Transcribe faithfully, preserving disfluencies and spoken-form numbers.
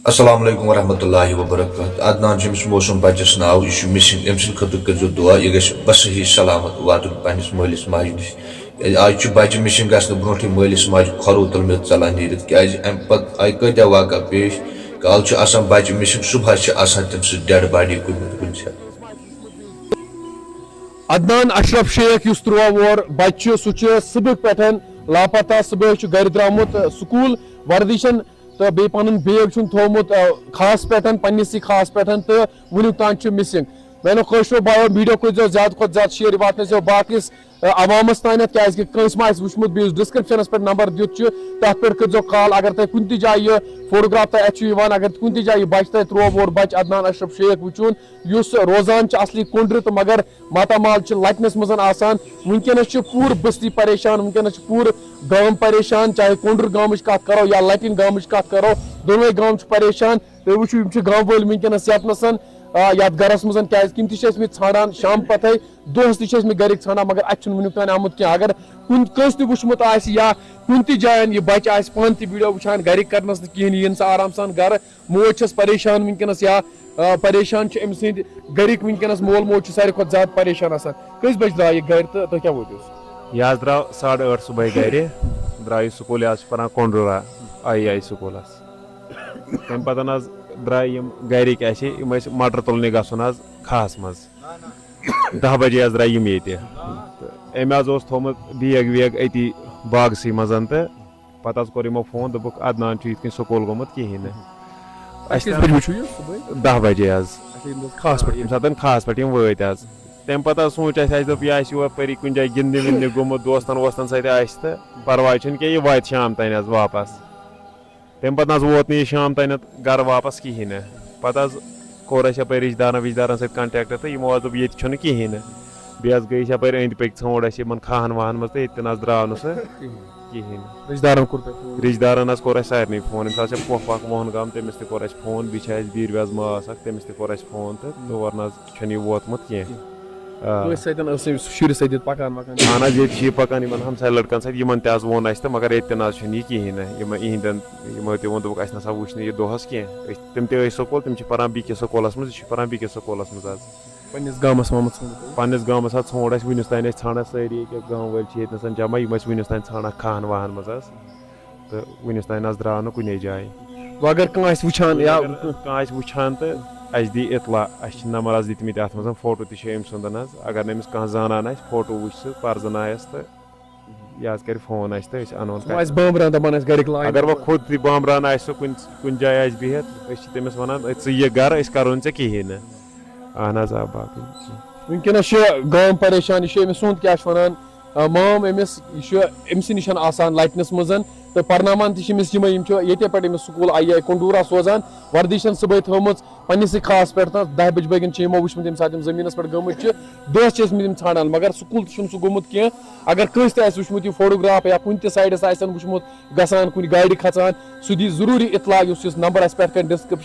السلام علیکم ورحمۃ اللہ وبرکاتہ۔ عدنان چھُ أمِس موسوم بچس ناو، یہِ چھُ مسنگ، أمۍ سٕنٛدِ خٲطرٕ کٔرۍزیو دعا، یہِ گژھِ بصحیح سلامت واتُن پننِس مٲلِس ماجہِ نِش۔ آز چھُ بچہِ مسنگ گژھنہٕ برونٹھٕے مٲلِس ماجہِ کھۄرو تُلمُت ژلان نیٖرِتھ، کیازِ امہِ پتہٕ آیہِ کۭتیاہ واقعہ پیش۔ کالہٕ چھُ آسان بچہِ مسنگ، صبحس چھِ آسان تٔمۍ سٕنٛز ڈیڈ باڈی کُنہِ نتہٕ کُنہِ جایہِ۔ عدنان اشرف شیخ، یُس تُرٛواہ وُہُر بچہِ چھُ، سُہ چھُ صبحٕکۍ پٮ۪ٹھ لاپتہ۔ صبحٲے چھُ گرِ درٛامُت، سکوٗل وردی چھَن تہٕ بیٚیہِ پنُن بیگ چھُن تھوٚومُت، آ، کھاہَس پٮ۪ٹھ، پننِسٕے کھاہَس پٮ۪ٹھ، تہٕ وُنیُک تام چھُ مسنگ۔ میانیو کٲشرو بایو، ویڈیو کٔرۍزیو زیادٕ کھۄتہٕ زیادٕ شیئر، یہِ واتنٲیزیو باقیس، آ، عوامس تانٮ۪تھ، کیازِ کہِ کٲنٛسہِ ما آسہِ وٕچھمُت، بیٚیہِ یُس ڈسکرپشنس پٮ۪ٹھ نمبر دیُت چھُ، تتھ پٮ۪ٹھ کٔرۍزیو کال۔ اگر تۄہہِ کُنہِ تہِ جایہِ یہِ فوٹوگراف تۄہہِ اتھِ چھُ یِوان، اگر کُنہِ تہِ جایہِ یہِ بچہِ تۄہہِ تُرٛواہ وُہُر بچہِ عدنان اشرف شیخ وٕچھُن، یُس روزان چھُ اصلی کۄنٛڈرِ تہٕ مگر ماتامال چھِ لٹنس منٛز آسان۔ وٕنکیٚنس چھِ پوٗرٕ بستی پریشان، وٕنکیٚنس چھِ پوٗرٕ گام پریشان، چاہے کۄنٛڈُر گامٕچ کتھ کرو یا لٹِن گامٕچ کتھ کرو، دۄنوے گام چھِ پریشان۔ تُہۍ وٕچھِو، یِم چھِ گامہٕ وٲلۍ وٕنکیٚنس یتنس، آ، یتھ گرس منٛز، کیازِ کہِ یِم تہِ چھِ ٲسمٕتۍ ژھانڈان شام پتھے، دۄہس تہِ چھِ ٲسمٕتۍ گرِکۍ ژھانڈان، مگر اتہِ چھُنہٕ وٕنیُک تام آمُت کینٛہہ۔ اگر کُنہِ کٲنٛسہِ تہِ وٕچھمُت آسہِ یا کُنہِ تہِ جاین یہِ بچہِ آسہِ پانہٕ تہِ ویڈیو وٕچھان، گرِکۍ کرنس نہٕ کِہیٖنۍ، یِیِن سا آرام سان گرٕ۔ موج چھَس پریشان وٕنکیٚنَس یا، آ، پریشان چھِ أمۍ سٕنٛدۍ گَرِکۍ وٕنکیٚنَس، مول موج چھُ ساروی کھۄتہٕ زیادٕ پریشان آسان۔ کٔژِ بَجہِ درٛاو یہِ گَرِ تہٕ تُہۍ کیٛاہ وٲتِو؟ یہِ حظ درٛاو ساڑٕ ٲٹھ صُبحٲے گَرِ، درٛاو یہِ سکوٗل، یہِ حظ چھُ پَران کۄنٛڈوٗرا آی ای سکوٗلَس۔ تَمہِ پَتہٕ حظ درٛاے یِم گَرِکۍ اَسہِ، یِم ٲسۍ مَٹر تُلنہِ گژھُن حظ کھاہَس منٛز۔ دَہ بَجے حظ درٛاے یِم ییٚتہِ۔ تہٕ أمۍ حظ اوس تھوٚومُت بیگ ویگ أتی باغسٕے منٛز تہٕ پتہٕ حظ کوٚر یِمو فون، دوٚپُکھ، "عدنان چھُ یِتھ کٔنۍ سکوٗل گوٚمُت کِہیٖنۍ نہٕ۔" اَسہِ کٔژِ تہِ بجہِ وٕچھِو یہِ صُبحٲے؟ دَہ بجے حظ۔ اچھا، ییٚمہِ دۄہ خاص پٲٹھۍ۔ ییٚمہِ ساتہٕ خاص پٲٹھۍ یِم وٲتۍ حظ۔ تَمہِ پتہٕ حظ سوٗنٛچ اَسہِ، اَسہِ دوٚپ، یہِ آسہِ یور پٔری کُنہِ جایہِ گِنٛدنہِ وِنٛدنہِ گوٚمُت دوستن ووستن سۭتۍ آسہِ تہٕ پرواے چھُنہٕ کینٛہہ، یہِ واتہِ شام تام حظ واپس۔ تَمہِ پتہٕ نہ حظ ووت نہٕ یہِ شام تامَتھ گرٕ واپس کِہیٖنۍ نہٕ۔ پتہٕ حظ کوٚر اَسہِ یَپٲرۍ رِشتہٕ دارن وِشتہٕ دارن سۭتۍ contact تہٕ یِمو حظ دوٚپ، ییٚتہِ چھُنہٕ کِہیٖنۍ نہٕ۔ بیٚیہِ حظ گٔے أسۍ یَپٲرۍ أنٛدۍ پٔکۍ ژھونٛڈ اَسہِ یِمن کھاہن واہن منٛز تہٕ ییٚتہِ تہِ نہ حظ درٛاو نہٕ سُہ کِہیٖنۍ۔ رِشتہٕ دارن کوٚر تۄہہِ فون؟ رِشتہٕ دارن حظ کوٚر اَسہِ سارنٕے فون، ییٚمِس حظ چھِ پۄپھ وَکھ موہن گام، تٔمِس تہِ کوٚر اَسہِ فون، بیٚیہِ چھِ اَسہِ بیٖر وٮ۪زما اَکھ، تٔمِس تہِ کوٚر اَسہِ فون تہٕ تور نہ حظ چھُنہٕ یہِ ووتمُت کینٛہہ۔ آ۔ کٲنٛسہِ سۭتۍ ٲس أمِس شُرِس سۭتۍ ییٚتہِ پکان وکان؟ اہن حظ، ییٚتہِ چھِ یہِ پکان یِمن ہمساے لڑکن سۭتۍ، یِمن تہِ حظ ووٚن اَسہِ تہٕ مگر ییٚتہِ تہِ نہ حظ چھُنہٕ یہِ کِہیٖنۍ نہٕ۔ یِمن، یِہِنٛدٮ۪ن، یِمو تہِ ووٚن، دوٚپُکھ، "اَسہِ نہ سا وٕچھ نہٕ یہِ دۄہس کینٛہہ۔" أسۍ، تِم تہِ ٲسۍ سکوٗل، تِم چھِ پران بیٚیہِ کِس سکوٗلس منٛز، یہِ چھُ پران بیٚیہِ کِس سکوٗلس منٛز حظ۔ پننِس گامس منٛز ژھُنمُت؟ پننِس گامس حظ ژھونٛڈ اَسہِ، وٕنیُس تام ٲسۍ ژھانڈان سٲری ییٚتہِ گامہٕ وٲلۍ چھِ ییٚتہِ نَسَن جمع، یِم ٲسۍ وٕنیُس تام ژھانڈان کھاہن واہن منٛز حظ۔ تہٕ وٕنیُس تام نہ حظ درٛاو نہٕ کُنے جایہِ۔ وۄنۍ اگر کانٛہہ آسہِ وٕچھان یا اگر کانٛہہ آسہِ وٕچھان تہٕ اَسہِ دی اطلاع، اَسہِ چھِ نمبر حظ دِتمٕتۍ اَتھ منٛز، فوٹو تہِ چھُ أمۍ سُنٛدَن حظ، اگر نہٕ أمِس کانٛہہ زانان آسہِ، فوٹو وٕچھ سُہ، پَرزٕنایَس تہٕ یہِ حظ کَرِ فون اَسہِ تہٕ أسۍ اَنون وۄنۍ آسہِ بامبران دَپان اَسہِ گَرِکۍ لاگہِ۔ اگر وۄنۍ خود تہِ بامبران آسہِ سُہ کُنہِ، کُنہِ جایہِ آسہِ بِہِتھ، أسۍ چھِ تٔمِس وَنان، "أتۍ ژٕ یہِ گَرٕ، أسۍ کَرو نہٕ ژےٚ کِہیٖنۍ نہٕ۔" اہن حظ، آ، باقٕے۔ وٕنکیٚنَس چھُ گام پریشان، یہِ چھُ أمِس سُنٛد کیٛاہ چھِ وَنان، آ، مام أمِس، یہِ چھُ أمۍ سٕے نِش آسان لَٹِنَس منٛز تہٕ پَرناوان تہِ چھِ أمِس یِمَے، یِم چھِ ییٚتے پٮ۪ٹھ أمِس سکوٗل آی آی کۄنٛڈوٗرا سوزان، وردی چھَن صُبحٲے تھٲومٕژ پنٛنِسٕے کھاہَس پٮ۪ٹھ تہٕ دَہہِ بَجہِ بٲگٮ۪ن چھِ یِمو وٕچھمُت ییٚمہِ ساتہٕ یِم زٔمیٖنَس پٮ۪ٹھ گٔمٕتۍ چھِ، دۄہَس چھِ ٲسمٕتۍ یِم ژھانٛڈان، مگر سکوٗل تہِ چھُنہٕ سُہ گوٚمُت کینٛہہ۔ اگر کٲنٛسہِ تہِ آسہِ وٕچھمُت یہِ فوٹوگراف یا کُنہِ تہِ سایڈَس آسن وٕچھمُت گژھان، کُنہِ گاڑِ کھژان، سُہ دی ضروٗری اطلاع، یُس، یُس نمبر اَسہِ پٮ۪ٹھ کَنہِ ڈسکرپشن